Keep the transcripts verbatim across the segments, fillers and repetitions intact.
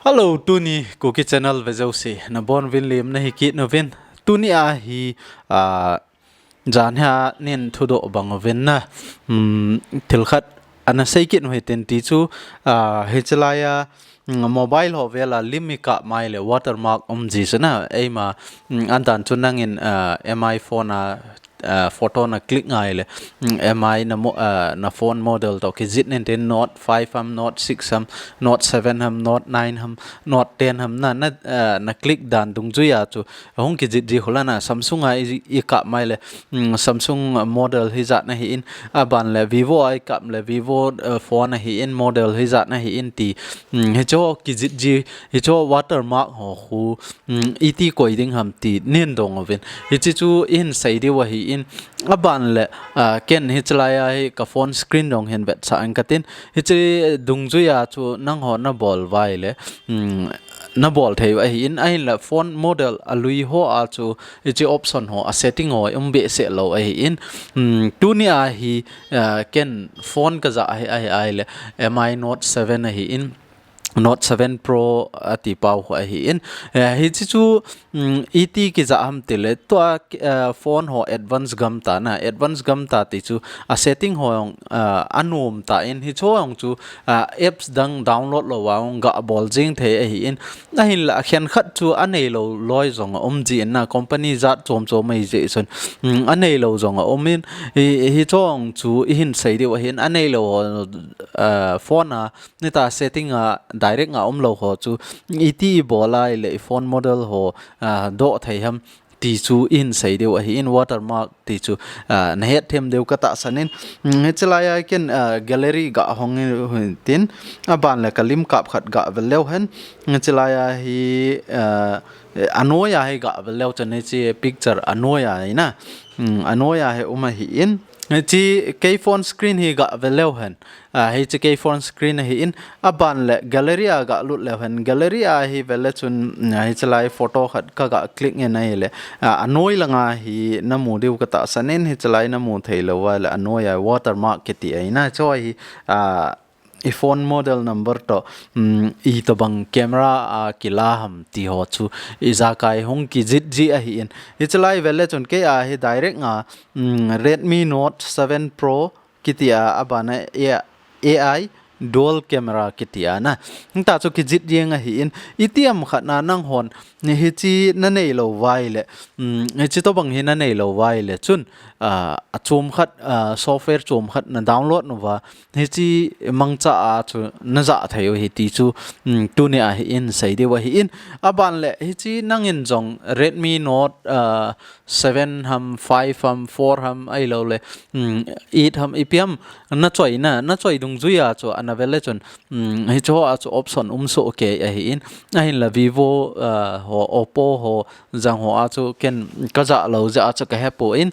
Hello, tuni Kuki Channel ve jouse nabonuvin lemna hi kit uvin. Tuni a hi, ah, jan hi a nin thudoh bang uvin na. Hmm, thil khat ana sei kit u hitin ti chu, ah, hichelai a, hmm, mobile ho vel a lim i kap mai le watermark um ji chu na. Eima, hmm, adan chu nangin, ah, M I phone a, ah, photo na click ngai le, mm, M I na mo-, ah, na phone model toh kijih in tin Note five ham, Note six ham, Note seven ham, Note nine ham, Note ten ham na, na, ah, na click dan dungjui a chu hung kijih ji hula na Samsung a i, i kap mai le, mm, Samsung model hijat na hi in, aban le Vivo a i kap le Vivo, ah, phone a hi in model hijat na hi in ti, mm, hicho kijih ji, hicho watermark ho khu, um, iti koi ding ham ti nin dong uvin. Hichi chu i hin sei diu ahi in, aban le, ah, ken hichelai a hi ka phone screen dong hin vetsah ing katin. Hichi dungjui a chu nangho na bol vai le, um, na bol thei u ahi in, ahin le phone model a lui ho a chu hichi option ho a setting ho um behseh lou ahi in. Um, tuni a hi, ah, ken phone ka ja ahi, ahi, ahi le M I Note seven ahi in. Note seven Pro ati pau khu ahi in. Eh, hichi chu, mm, iti kija ham ti le, tua, eh, phone ho advance gam ta na, advance gam ta ti chu, a setting ho jong, ah, anom ta in, hicho jong chu, ah, apps dang download lou a jong ga bol jing thei ahi in. Ahin la, khenkhat chu anei lou loi jong a um ji in na, company jat chom chom mai je sun, mm, anei lou jong a um in, hi, hicho jong chu i hin sei diu ahi in, anei lou, ah, phone a, Nita setting a direct a um lou ho chu, iti i bol a i le i phone model ho, ah, doh thei ham ti chu i hin sei diu ahi in watermark ti chu, ah, na het them diu ka tahsan in. Mm, hichelai a ken, ah, gallery ga hong in tin, aban le ka lim kap khat ga vel leu hen. Hichelai a hi, ah, anoi a hi ga vel leu chan hichi picture anoi a hi na. Mm, anoi a hi um ahi in. Hichi kei phone screen hi ga vel leu hen. Ah, hichi kei phone screen ahi in, aban le gallery a ga lut leu hen. Gallery a hi vel le chun, mm, hichelai photo khat ka ga click ngen ahi le. Ah, anoi lang a hi na mu diu ka tahsan in, hichelai na mu thei lou a le anoi a watermark kiti ahi na. Chu hi, ah, i phone model number toh, mm, itobang camera a kila ham ti ho chu ijakai hung kijih ji ahi in. Hichelai vel le chun kei a hi direct a, mm, Redmi Note seven Pro kiti a, aban a, A-, A I dual camera kiti a na. Hita chu kijih jeng ahi in, iti ham khat na nanghon, ni hichi na nei lou vai le, mm, hichi tobang hi na nei lou vai le chun, ah, a chom khat, ah, software chom khat na download nu va, hichi mangcha a chu na ja thei u hi ti chu, mm, tuni a hi in sei diu ahi in, aban le hichi nangin jong Redmi Note, ah, seven ham, five ham, four ham, ahilou le, um, eight ham, ipi ham, na choi na, na choi dungjui a chu, ana vel le chun, um, hicho a chu option um soh kei ahi in, ahin la Vivo, uh, ho, Oppo ho, jang ho a chu ken ka ja lou jeh a chu ka he poi in,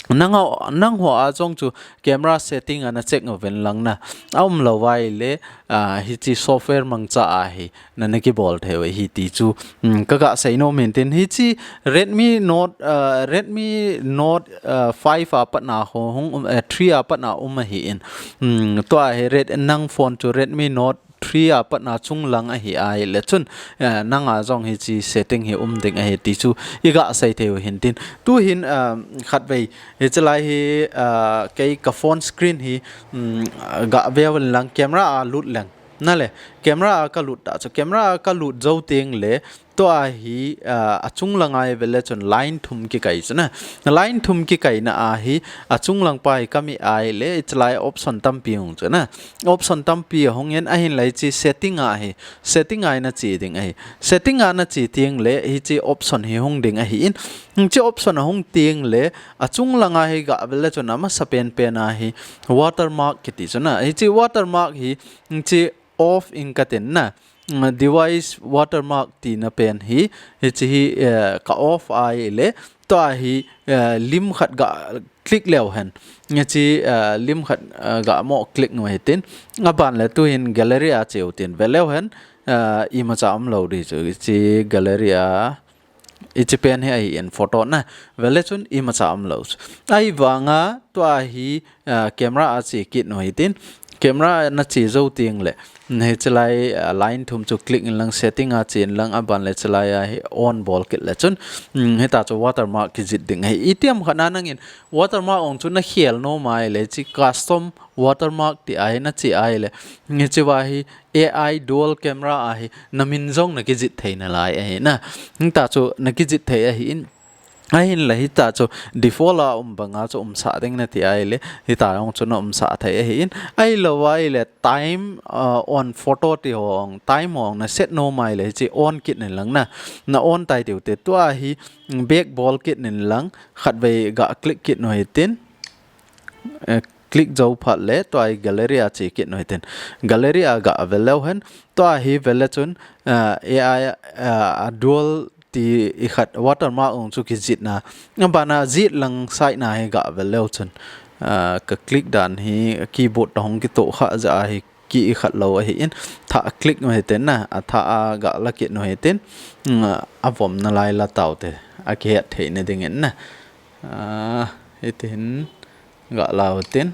nang ho, nang ho a jong chu camera setting a na check u ven lang na, a um lou vai le, uh, hichi software mangcha a hi, na, na kibol thei u ahi ti chu, um, ka ga sei nom in tin hichi Redmi Note, uh, Redmi Note, uh, five a pat na ho hung um, uh, three a pat na um ahi in. Um, tua hi Red, nang phone chu Redmi Note three a pat na chung lang ahi a le chun, uh, nang a jong hichi setting hi um ding ahi ti chu i ga sei thei u hin tin. Tu hin, uh, khat vei, hichi lai hi, uh, kei ka phone screen hi, um, ga ve u lang camera a lut leng. Na le, camera a ka lut ta chu, camera a ka lut jou teng le, tua hi, ah, a chung lang a i vel le chun line thum kikai chu na. Line thum kikai na a hi, a chung lang pa hi ka mi a i le, hichi lai option tampi hung chu na. Option tampi hung in ahin lai chi setting a hi, setting a i na chi ding ahi. Setting a na chi teng le, hichi option hi hung ding ahi in. Hichi option a hung teng le, a chung lang a hi ga vel le chun a masa pen pen a hi, watermark kiti chu na. Hichi watermark hi, hichi off in ka tin na, mm, device watermark tina pen hi, hichi hi, eh, ka off a i le, tua hi, eh, lim khat ga click leu hen. Hichi, eh, lim khat, eh, ga mo click nu hi tin. Aban le tu hin gallery a cheu tin ve leu hen, eh, imacha um lou di chu. Hichi gallery a, hichi pen hi ahi in photo na, ve le chun imacha um lou chu. Ahivang a tua hi, ah, camera a chi kit nu hi tin. Camera na che jou teng le, hiche lai, ah, line thum chu click in lang, setting a che in lang, aban le hiche lai a hi on bol kit le chun, um, hita chu watermark kijit ding ahi. Itiham khat na nangin watermark ong chu na khel nom a ahile, hiche custom watermark ti a hi na che a ahile, hiche va hi A I dual camera a hi na min jong na kijit thei nalai ahi na. Hita chu na kijit thei ahi in, ahinla hita chu default a um banga chu umsah ding na ti a ahile, hita jong chu na umsah thei ahi in, ahilou a ahile time, uh, on photo ti ho ong, time ho ong na set nom a ahile, hiche on kit in lang na, na on tai tiu te, tua hi, mm, back bol kit in lang, khatvei ga click kit u hitin, eh, click jou phat le, tua hi gallery a che kit u hitin, gallery a ga vel leu hen, tua hi vel le chun, uh, A I, uh, a dual ti i khat watermark ong chu kijit na. Abana jit lang side na hi ga vel leu chun. Ah, ka click dan hi keyboard a hung kitoh kha jeh a hi ki i khat lou ahi in. Tha click u hitin na. A tha a ga la kit u hitin. Mm, a vom nalai la tau te. A kihet thei na ding in na. Ah, hitin ga la u hitin.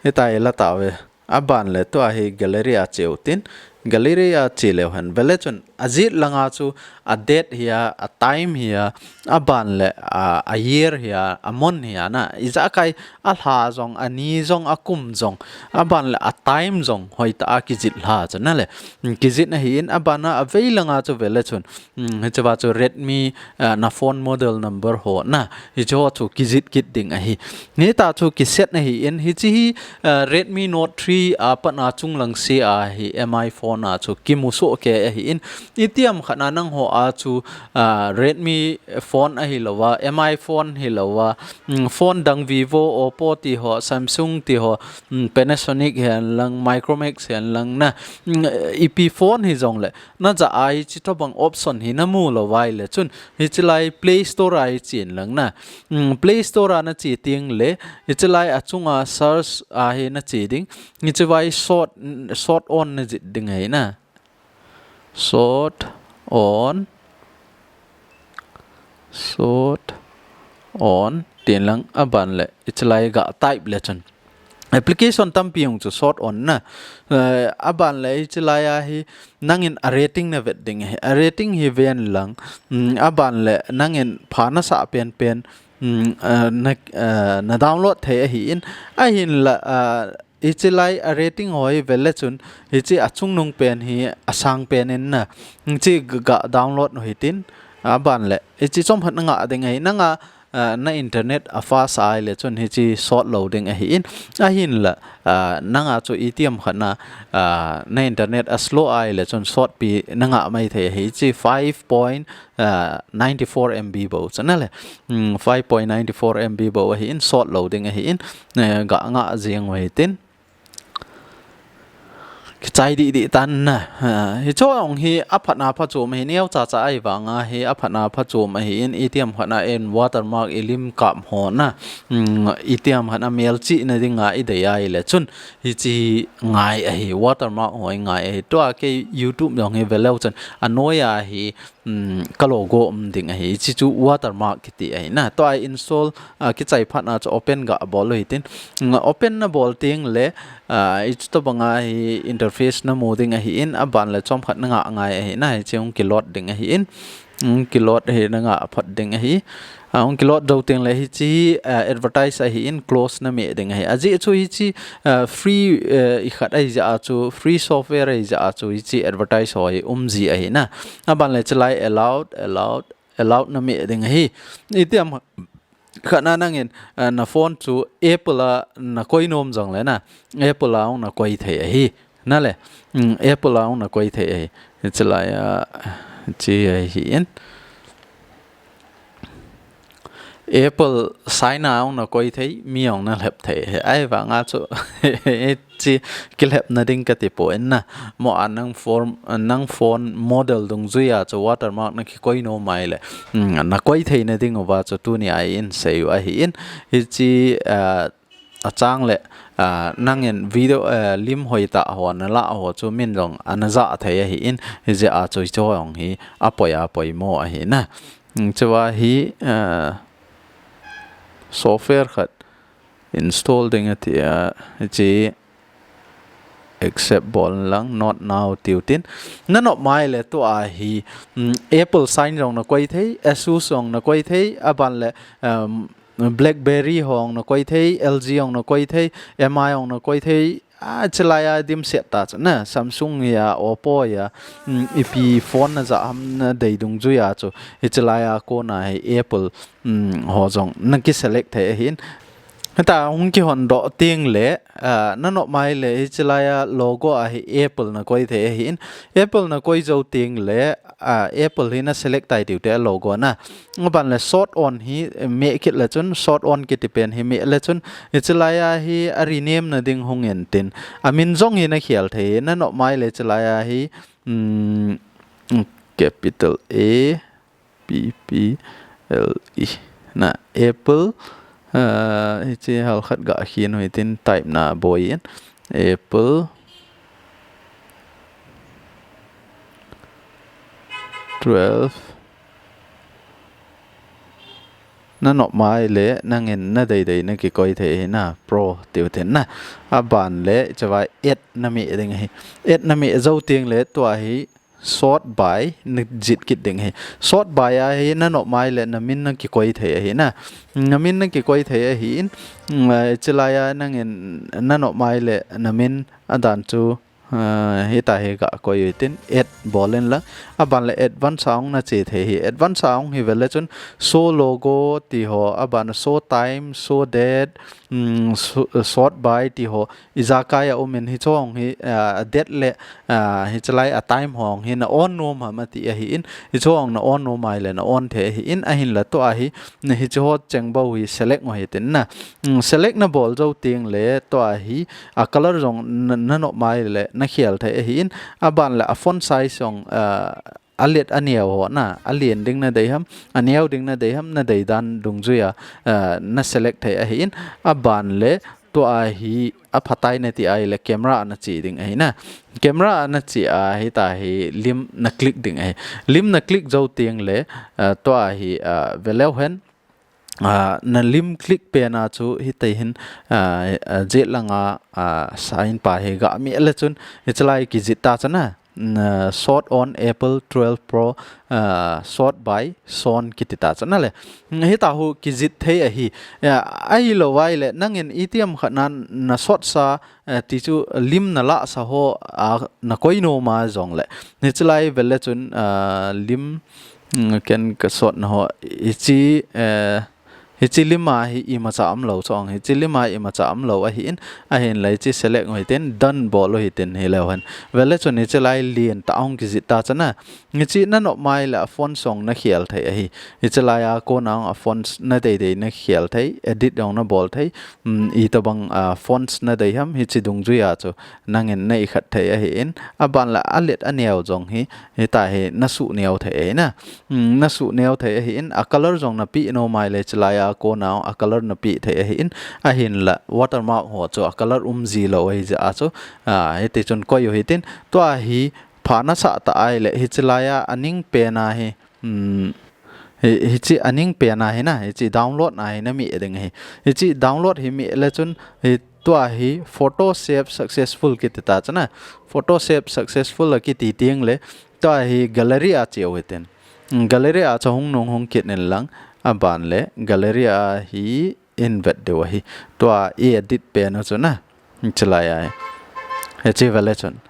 Hita i la tau ve. Aban le tua hi gallery a che u hitin, gallery a che leu hen. Vel le chun a jit langa chu a date hi a, a time hi a, aban le a, a year hi a, a month hi a na. Ijakai a lha jong, a ni jong, a kum jong, aban le a time jong hoitah a kijit lha chu na le. Kijit na hi in abana a vei langa chu vel le chun. Hmm, hiche va chu Redmi, ah, na phone model number ho na. Hiche ho chu kijit kit ding ahi. Hita chu kiset na hi in, hiche hi, ah, Redmi Note three a pat na chung lang se a hi M I phone a chu kimu soh kei ahi in. Itiham khat na nangho a chu, ah, Redmi phone ahilou va, M I phone hilou va, hmm, phone dang Vivo, Oppo ti ho, Samsung ti ho, hmm, Panasonic hihen lang, Micromax hihen lang na, hmm, ipi phone hi jong le. Na ja a hiche tobang option hi na mu lou vai le chun, hiche lai Play Store a hi che in lang na. Hmm, Play Store a na che teng le, hiche lai a chunga search a hi na che ding. Hiche vai sort, sort on na jit ding ahi na. Sort on. Sort on. Tin lang aban le, hiche lai ga type le chun. Application tampi hung chu sort on na. Eh, aban le hiche lai a hi nangin a rating na vet ding ahi. A rating hi ven lang, mm, aban le nangin pha na sah pen pen, mm, eh, na, eh, na download thei ahi in. Ahinla, eh, hiche lai a rating ho hi vel le chun hiche a chungnung pen hi a sang pen in na. Hiche ga, ga download u hitin. Aban le hiche chomkhat na ngah ding ahi. Na ngah ah, na internet a fast a ahile chun hiche sort lou ding ahi in, ahinla, ah, nanga chu itiham khat na, ah, na internet a slow a ahile chun sort pi na ngah mai thei ahi. Hiche five point nine four M B bou chu na le, hmm, five point nine four M B bou ahi in, sort lou ding ahi in, eh, ga ngah jeng u hitin. Kichai dih dih tan na. Ha, hiche ho hi aphat na phachom ahi, neocha cha ahi vanga hi aphat na phachom ahi in, itiham khat na in watermark i lim kap ho na. Hmm, itiham khat na melchih na dinga i dei ahile chun hiche hi ngai ahi, watermark ho hi ngai ahi. Tua kei YouTube jong hi vel leu chun a noi a hi um, ka logo um ding ahi. Hiche chu watermark kiti ahi na. Tua install, ah, kichai phat na chu open ga bol u hitin. Mm, open na bol teng le, ah, hiche tobanga hi interface na mu ding ahi in, aban le chomkhat na ngah ngai ahi na. Hiche hung ki load ding ahi in. Hung ki load hi na ngah phat ding ahi. Ah, hung ki load jou teng le hiche, ah, advertise ahi in, close na meh ding ahi. Ajeh chu hiche, ah, free, eh, i khat ahi jeh a chu, free software ahi jeh a chu, hiche advertise ho hi um ji ahi na. Aban le hiche lai allowed, allowed, allowed na meh ding ahi. Itiham khat na nangin, ah, na phone chu Apple a na koi nom jong le na, Apple a hung na koi thei ahi. Na le, mm, Apple a hung na koi thei ahi. Hiche lai a, hiche ahi in. Apple sign a hung na koi thei, mi hung na lhep thei ahi. Ahi vanga chu, hiche kilhep na ding ka ti poi na. Mo a nang form, nang phone model dungjui a chu watermark na kikoi nom ahile. Mm, na koi thei na ding uva chu tuni a i in sei u ahi in. Hiche, ah, achang le, ah, nangin video, eh, lim hoitah ho na lah ho chu min jong ana jah thei ahi in, hijeh a chu hiche ho jong hi apoi a poimo ahi na. Hmm, chua hi, ah, software khat install ding ati a, hiche accept bol lang, not now tiu tin. Na nop mai le tua hi, um, Apple sign jong na koi thei, Asus jong na koi thei, aban le, um, BlackBerry hong na koi thei, L G hong na koi thei, M I hong na koi thei, a, chilai a dimset ta chu na, Samsung ya, Oppo ya, um, ipi phone na ja ham na dei dungjuia chu, hichilai a kona hi Apple, um, ho jong na ki select thei ahin. Heta hung kihon doh teng le, a, na nop mai le hichilai a logo a hi Apple na koi thei ahin. Apple na koi jou teng le, a, Apple hi na select tai tiu te a logo na. Aban le sort on hi, eh, meh kit le chun sort on kiti pen hi meh le chun hichilai a hi a rename na ding hung en tin. A min jong hi na khel thei, na nop mai le chilai a hi, um, capital A, P P L E. Na Apple, ah, hiche halkhat ga khin u hitin type na boi in. Apple twelve. Na nop mai le nangin na dei dei na kikoi thei hi na Pro tiu tin na. Aban le chavai add na meh ding hi. Add na meh jou teng le tua hi sort by na jih kit ding hi. Sort by a hi na nop mai le na min na kikoi thei ahi na. Na min na kikoi thei ahin, mm, eh, chilai a nangin na nop mai le na min a dan chu, eh, hita hi ga koi u tin add bol in lang. Aban le advance a hung na che thei hi. Advance a hung hi ve le chun show logo ti ho, aban show time, show date, mm, so-, sort by ti ho, ijakai a um in hiche hong hi, ah, date le, ah, hichilai a time hong hi na on nom ham ati ahin, hiche hong na on nom mai le na on thei ahin, ahin la tua hi, na hiche ho cheng bou hi select u hitin na. Mm, select na bol jou teng le tua hi, a color jong na, na nop mai le na khel thei ahin, aban le a font size jong, ah, a let a neo ho na, a lien ding na dei ham, a neo ding na dei ham, na dei dan dungjuia, ah, na select thei ahin, aban le tua hi a phatai na ti ai le camera na che ding ahi na. Camera na che a hita hi lim na click ding ahi. Lim na click jou teng le, ah, tua hi, ah, ve leu hen, ah, na lim click pen a chu hita hin, ah, ah, jet lang a, ah, sign pa hi ga meh le chun, hichilai kijih ta chu na, na sort on Apple twelve Pro, ah, sort by Son kiti ta chu na le. Hita hu kijih thei ahi. Ya, ahilou vai le, nangin itiham khat na, na sort sa, eh, ti chu lim na lah sa ho, ah, na koi nom a jong le. Hichilai ve le chun, ah, lim, mm, ken ka sort na ho, hiche, eh, hiche lim a hi imacha um lou chong, hiche lim a imacha um lou ahin, ahin la hiche select u hitin, done bol u hitin hi leu hen. Ve le chun hichilai lien ta hung kijih ta chu na. Hiche na nop mai le a font jong na khel thei ahi. Hichilai a kona a font na dei dei na khel thei, edit jong na bol thei, mm, itobang, ah, font na dei ham hiche dungjuia chu nangin na ikhat thei ahin, aban la a let a neo jong hi, hita hi na suh neo thei ahi na. Mm, na suh neo thei ahin, a color jong na pe nom mai le chilai a kona a color na pe thei ahin, ahin la watermark ho chu a color um ji lou ahi jeh a chu, ah, hiti chun koi u hitin, tua hi pha na sah ta ai le hichilai a a ning pen a hi, um, hi, hiche a ning pen a hi na, hiche download na hi na meh ding hi. Hiche download hi meh le chun hi tua hi photo save successful kiti ta chu na. Photo save successful a kiti teng le tua hi gallery a che u hitin. Um, gallery a chu hung nung hung kit in lang aban le gallery a hi in vet diu ahi. Tua i edit pen u chu na. Hichilai a hi. Hiche ve le chun.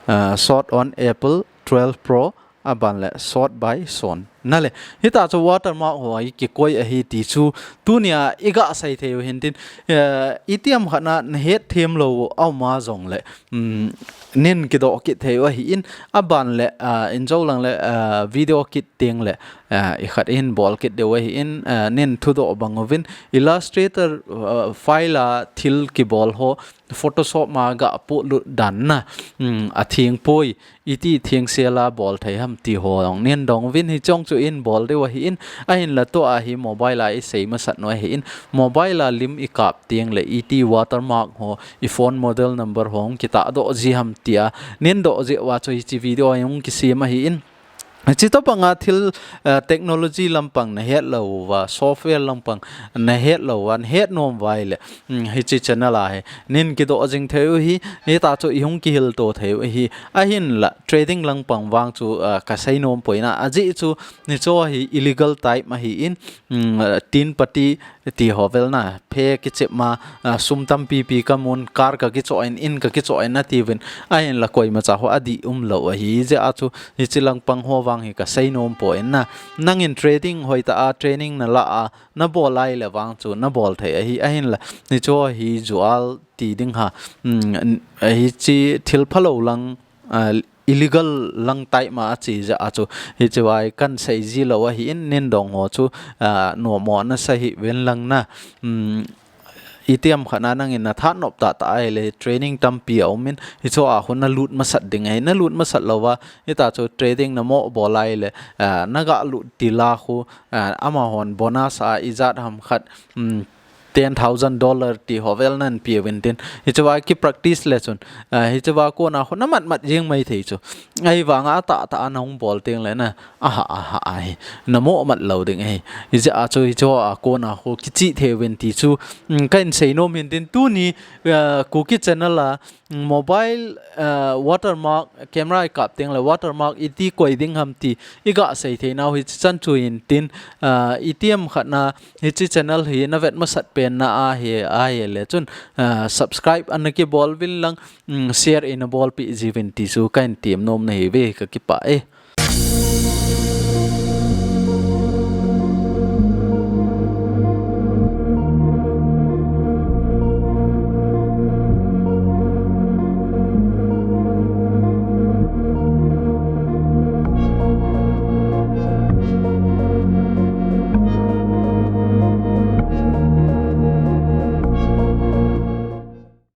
Ah, sort on Apple twelve Pro, aban le sort by Son. Na le, hita chu watermark ho hi kikoi ahi ti chu, tunia i ga sei thei u hitin, eh, itiham khat na na het them lou a um a jong le, um, nin kidoh kit thei u ahin, aban le, ah, in jou lang le, ah, video kit teng le, ah, ikhat in bol kit diu ahin, ah, nin thudoh bang uvin Illustrator, ah, file a thil kibol ho Photoshop ma ga polut dan na, um, a theng poi, iti thengsel a bol thei ham ti ho jong nin dong uvin hiche jong chu in bol diu ahin, ahin la tua hi mobile a i sei masat u ahin, mobile a lim i kap teng le iti watermark ho, i phone model number ho hung kitah doh ji ham tia nin doh jeh uva chu hiche video a hung kisem ahin, Hiche tobanga thil, eh, technology lampang nahet lou uva, software lampang nahet lou uva, nahet nom uva ahile, mm, hiche channel a hi nin kidoh jing thei u ahi, hita chu ihung kihil to thei u ahi, ahinla trading lampang vang chu, eh, kasei nom poi na, ajeh chu hicheho hi illegal type ahin, mm, eh, tin pati, ti ho vel na, phe kichep ma, ah, sum tampi pi kamun, car kakichoh in, in kakichoh in atiuvin, ahinla koimacha ho adih umlou ahi jeh a chu, hiche lampang ho vang hi kasei nom poi na, nangin trading hoitah a, training nalah a, nabol ahile vang chu, nabol thei ahi, ahinla, hicheho hi jual ti ding ham, mm, hiche thil phalou lang, ah, illegal lang type ma ache jeh a chu, hichea hi kahin sei ji lou ahin, nin dong ho chu, ah, nommo nasa hih uvin lang na, um, itiham khat na nangin nathat nop tahtah ahile training tampi aumin, hicheho a khu nalut masat ding ahi, nalut masat louva, hita chu trading namoh bol ahile, ah, nagalut til a khu, ah, amahon bonus a ijat ham khat, um, ten thousand dollar ti ho vel nahin peuvin tin. Hichea ki practice le chun, ah, hichea kona khu namat mat jeng mai thei chu. Ahivanga atahtah a nahung bol tengle na, aha, aha, ahi, namoh mat lou ding ahi. Hijeh a chu hicheho a kona khu kichih thei uvin ti chu, mm, kahin sei nom hin tin tuni, ah, Kuki channel a, mobile, ah, watermark, camera ikap tengle watermark iti koi ding ham ti iga sei thei nau hiche chan chu hin tin, ah, itiham khat na hiche channel hi navet masat pen na ahi, ahile chun, ah, subscribe ana kibol uvin lang, mm, share ana bolpeh jiuvin ti chu kahin tem nom nahiuve, kakipah e.